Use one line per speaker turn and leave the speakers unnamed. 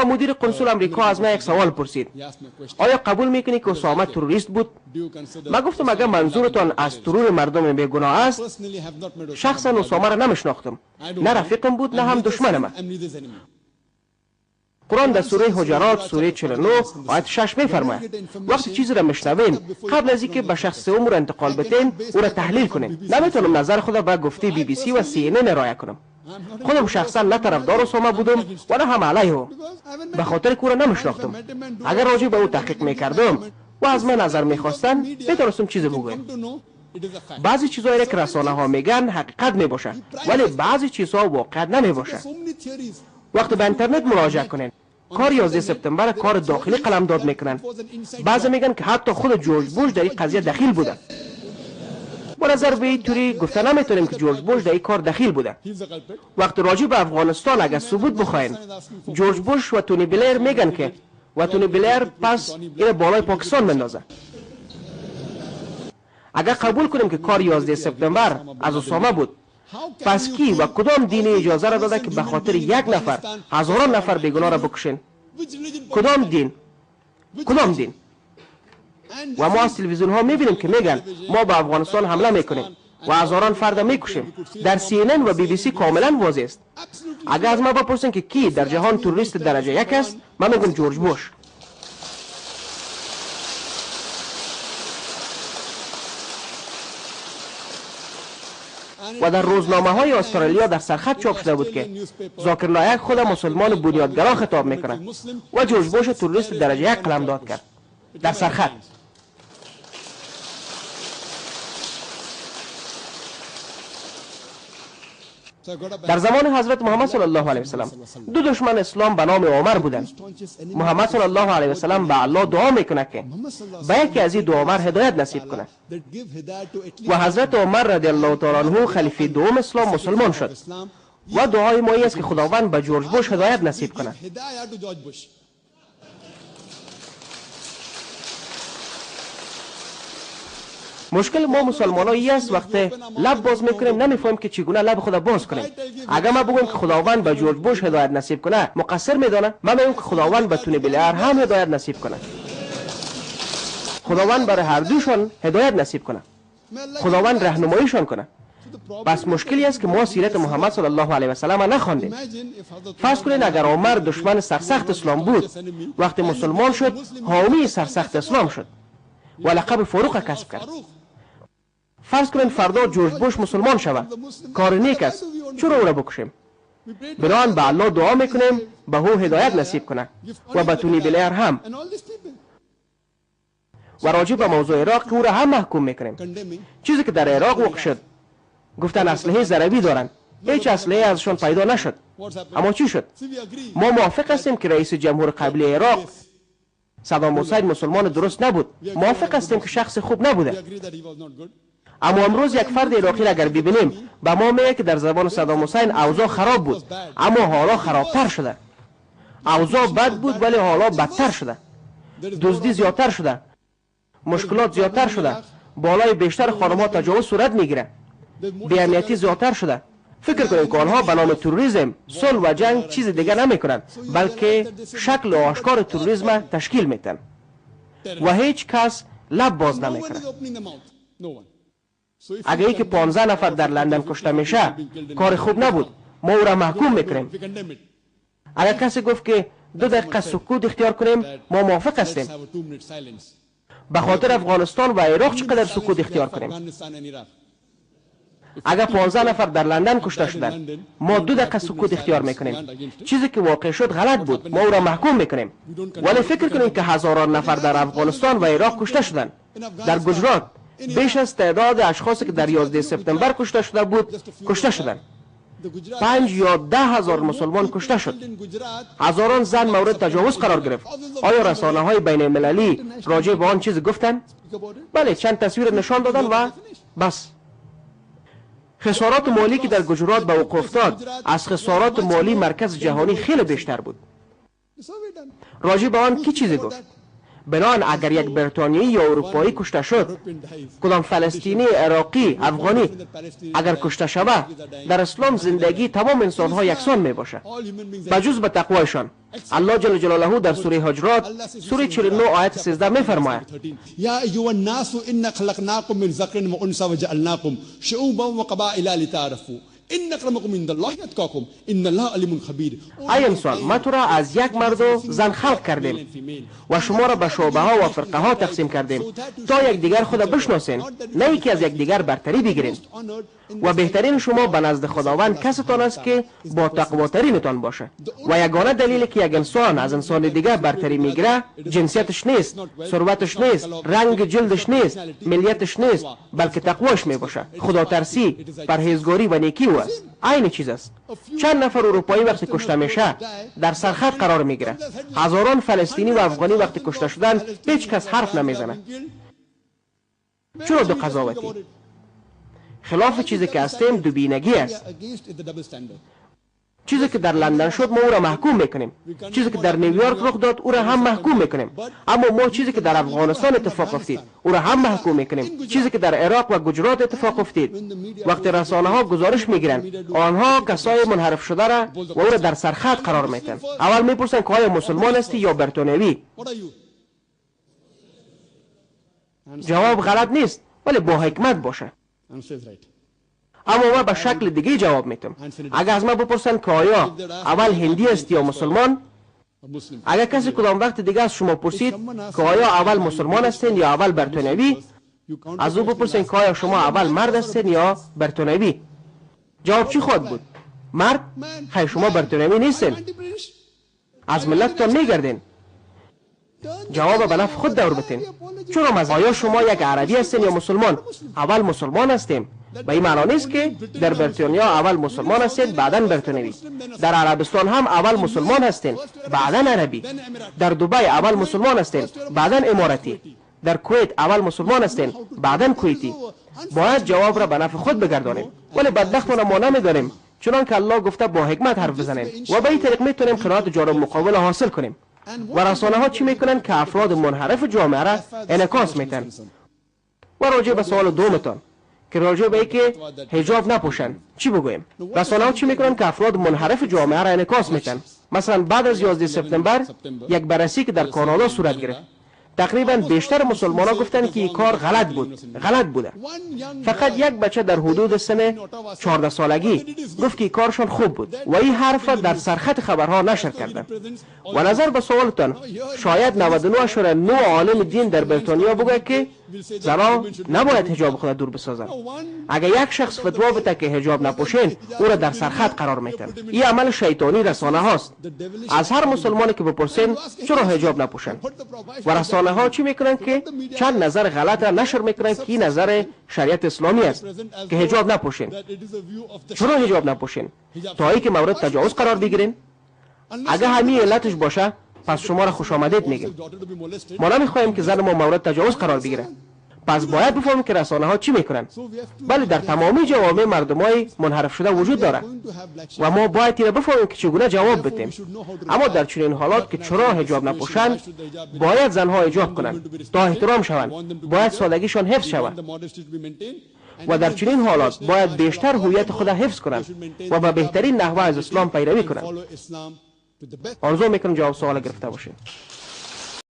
و مدیر قنسول امریکا از من یک سوال پرسید: آیا قبول میکنی که اسامه تروریست بود؟ من گفتم اگر منظورتان از ترور مردم بیگناه است، شخصا اسامه را نمیشناختم، نه رفیقم بود نه هم دشمنم. قرآن در سوره حجرات سوره 49 آیت 6 میفرماید: وقتی چیزی را میشنوین قبل از اینکه به شخص سوم را انتقال بدین او را تحلیل کنین. نمیتونم نظر خود را به گفته بی بی سی و سی ان ان ارائه کنم. خودم شخصا نه طرفدار اسامه بودم و نه هم علیه او، به خاطر که او را نمیشناختم. اگر راجع به او تحقیق میکردم و از من نظر میخواستن میتونستم چیزی بگویم. بعضی چیزهایی را که رسانه ها میگن حقیقت میباشه، ولی بعضی چیزها واقعیت نمیباشه. وقتی به اینترنت مراجعه کنین، کار 11 سپتامبر کار داخلی قلمداد میکنن. بعضی میگن که حتی خود جورج بوش در این قضیه دخیل بوده. با نظر به این طوری گفته نمیتونیم که جورج بوش در این کار دخیل بوده. وقتی راجع به افغانستان اگر ثبوت بخواین، جورج بوش و تونی بلیر میگن که و تونی بلیر پس این بالای پاکستان مندازه. اگر قبول کنیم که کار 11 سپتامبر از اسامه بود، پس کی و کدام دین اجازه را داده که به خاطر یک نفر هزاران نفر بیگناه را بکشین؟ کدام دین؟ کدام دین؟ و ما از تلویزیون ها میبینیم که میگن ما به افغانستان حمله میکنیم و هزاران فرد میکشیم. در سی ان ان و بی بی سی کاملا واضح است. اگر از ما بپرسین که کی در جهان تروریست درجه یک است، من میگم جورج بوش. و در روزنامه های استرالیا در سرخط چاپ شده بود که زاکر نایک خود مسلمان بنیادگرا خطاب میکنه و جورج بوش تروریست درجه یک قلمداد کرد. در سرخط. در زمان حضرت محمد صلی الله علیه وسلم دو دشمن اسلام به نام عمر بودند. محمد صلی الله علیه وسلم به الله دعا میکنه که به یکی از این دو عمر هدایت نصیب کنه و حضرت عمر رضی الله تعالی عنه خلیفه دوم اسلام مسلمان شد و دعای ما این است که خداوند به جورج بوش هدایت نصیب کنه. مشکل ما مسلمان ها است وقتی لب باز میکنیم نمیفهمیم که چگونه لب خود باز کنیم. اگر ما بگویم که خداوند به جورج بوش هدایت نصیب کنه مقصر میدانه. من میگم که خداوند به تونی بلیر هم هدایت نصیب کنه. خداوند برای هر دوشان هدایت نصیب کنه. خداوند راهنماییشان کنه. بس مشکلی است که ما سیرت محمد صلی الله علیه و سلم نخواندیم. فرض کنید اگر عمر دشمن سرسخت اسلام بود، وقتی مسلمان شد حامی سرسخت اسلام شد و لقب فاروق کسب کرد. فرض کنید فردا جورج بوش مسلمان شود، کار نیک است، چرا او را بکشیم؟ بنابراین به الله دعا میکنیم به او هدایت نصیب کنه و به تونی بلیر هم. و راجع به موضوع عراق که او را هم محکوم میکنیم. چیزی که در عراق واقع شد، گفتن اسلحه ضربی دارند، هیچ اسلحه ازشان پیدا نشد. اما چی شد؟ ما موافق هستیم که رئیس جمهور قبلی عراق صدام حسین مسلمان درست نبود، موافق هستیم که شخص خوب نبوده. اما امروز یک فرد عراقی را اگر ببینیم به ما میگه که در زمان صدام حسین اوضاع خراب بود، اما حالا خرابتر شده. اوضاع بد بود ولی حالا بدتر شده. دزدی زیادتر شده، مشکلات زیادتر شده، بالای بیشتر خانم‌ها تجاوز صورت میگیره، بی‌امنیتی زیادتر شده. فکر کنیم که آنها به نام تروریسم، صلح و جنگ چیز دیگه نمیکنند، بلکه شکل آشکار تروریسم تشکیل میتن و هیچ کس لب باز نمیکنه. اگر ای که 15 نفر در لندن کشته میشه کار خوب نبود، ما او را محکوم میکنیم. اگر کسی گفت که 2 دقیقه سکوت اختیار کنیم، ما موافق هستیم. به خاطر افغانستان و عراق چقدر سکوت اختیار کنیم؟ اگر 15 نفر در لندن کشته شدند، ما 2 دقیقه سکوت اختیار میکنیم. چیزی که واقع شد غلط بود، ما او را محکوم میکنیم. ولی فکر کنیم که هزاران نفر در افغانستان و عراق کشته شدند. در گجرات بیش از تعداد اشخاصی که در 11 سپتامبر کشته شده بود کشته شدند. 5 یا 10 هزار مسلمان کشته شد. هزاران زن مورد تجاوز قرار گرفت. آیا رسانه های بین المللی راجع به آن چیز گفتند؟ بله، چند تصویر نشان دادن و بس. خسارات مالی که در گجرات به وقوع افتاد از خسارات مالی مرکز جهانی خیلی بیشتر بود. راجع به آن کی چیزی گفت؟ بنان اگر یک بریتانیایی یا اروپایی کشته شد، کدام فلسطینی، عراقی، افغانی اگر کشته شود، در اسلام زندگی تمام انسانها یکسان می باشه بجز به تقوایشان. الله جل جلاله در سوره حجرات سوره 49 آیت 13 می فرماید:
یا ایها الناس انا خلقناکم من ذکر و انثی وجعلناکم شعوبا و قبائل لتعارفوا ان اکرمکم عند الله اتقاکم ان الله علیم خبیر.
ای انسان، ما تو را از یک مرد و زن خلق کردیم و شما را به شعبه ها و فرقه ها تقسیم کردیم تا یکدیگر خود بشناسین، نه یکی از یکدیگر برتری بگیرین. و بهترین شما به نزد خداوند کستان است که با تقواترینتان باشه. و یگانه دلیل که یک انسان از انسان دیگر برتری میگیره جنسیتش نیست، ثروتش نیست، رنگ جلدش نیست، ملیتش نیست، بلکه تقواش میباشه، خدا ترسی، پرهیزگاری و نیکی او است. عین چیز است. چند نفر اروپایی وقتی کشته میشه در سرخط قرار میگیره. هزاران فلسطینی و افغانی وقتی کشته شدن هیچ کس حرف نمیزنه. چرا دو قضاوتی؟ خلاف چیزی که هستیم دوبینگی است. چیزی که در لندن شد ما او را محکوم میکنیم، چیزی که در نیویورک رخ داد او را هم محکوم میکنیم، اما ما چیزی که در افغانستان اتفاق افتید او را هم محکوم میکنیم، چیزی که در عراق و گجرات اتفاق افتید. وقتی رسانه ها گزارش میگیرن، آنها کسای منحرف شده را و او را در سرخط قرار میتن. اول میپرسن که آیا مسلمان هستی یا بریتانیایی؟ جواب غلط نیست، ولی با حکمت باشه. اما ما به شکل دیگه جواب میتم. اگر از ما بپرسن که آیا اول هندی است یا مسلمان، اگر کسی کدام وقت دیگه از شما پرسید که آیا اول مسلمان هستین یا اول بریتانیایی، از او بپرسین که آیا شما اول مرد هستین یا بریتانیایی، جواب چی خواهد بود؟ مرد؟ خیر، شما بریتانیایی نیستین، از ملتتان میگردین. جواب به نفع خود دور بتین. چرا از آیا شما یک عربی هستین یا مسلمان؟ اول مسلمان هستیم. به این معنا نیست که در بریتانیا اول مسلمان هستید بعدا بریتانیایی. در عربستان هم اول مسلمان هستین بعدا عربی. در دبی اول مسلمان هستین بعدا اماراتی. در کویت اول مسلمان هستین بعدا کویتی. باید جواب را به نفع خود بگردانیم، ولی بدبختانه ما نمیدانیم. چنان که الله گفته با حکمت حرف بزنیم و به این طریق میتونیم قناعت جانب مقابل حاصل کنیم. و رسانه ها چی میکنن که افراد منحرف جامعه را انعکاس میتن. و راجع به سوال دومتان که راجع به اینکه حجاب نپوشن چی بگوییم؟ رسانه ها چی میکنن که افراد منحرف جامعه را انعکاس میتن. مثلا بعد از 11 سپتامبر یک بررسی که در کانادا صورت گرفت، تقریبا بیشتر مسلمان ها گفتند که این کار غلط بود، غلط بوده. فقط یک بچه در حدود سن 14 سالگی گفت که کارشان خوب بود و این حرف را در سرخط خبرها نشر کردند. و نظر به سوالتان، شاید 99.9 عالم دین در بریتانیا بگوید که زنها نباید حجاب خود دور بسازند. اگر یک شخص فتوا بده که حجاب نپوشین، او را در سرخط قرار میتن. این عمل شیطانی رسانه هاست. از هر مسلمانی که بپرسین چرا حجاب نپوشن، و رسانه ها چی میکنن که چند نظر غلط را نشر میکنن که این نظر شریعت اسلامی است که حجاب نپوشین. چرا حجاب نپوشین؟ تا اینکه مورد تجاوز قرار بگیرین. اگر همین علتش باشه، پس شما را خوش آمدید میگیم. ما نمیخواهیم که زن ما مورد تجاوز قرار بگیره. پس باید بفهمیم که رسانه ها چی میکنن. بله، در تمامی جوامع مردمای منحرف شده وجود داره و ما باید این بفهمیم که چگونه جواب بدیم. اما در چنین حالات که چرا حجاب نپوشند، باید زنها حجاب کنند تا احترام شوند، باید سادگیشان حفظ شود و در چنین حالات باید بیشتر هویت خود حفظ کنند و به بهترین نحوه از اسلام پیروی کنند. آرزو میکنم جواب سوال گرفته باشید.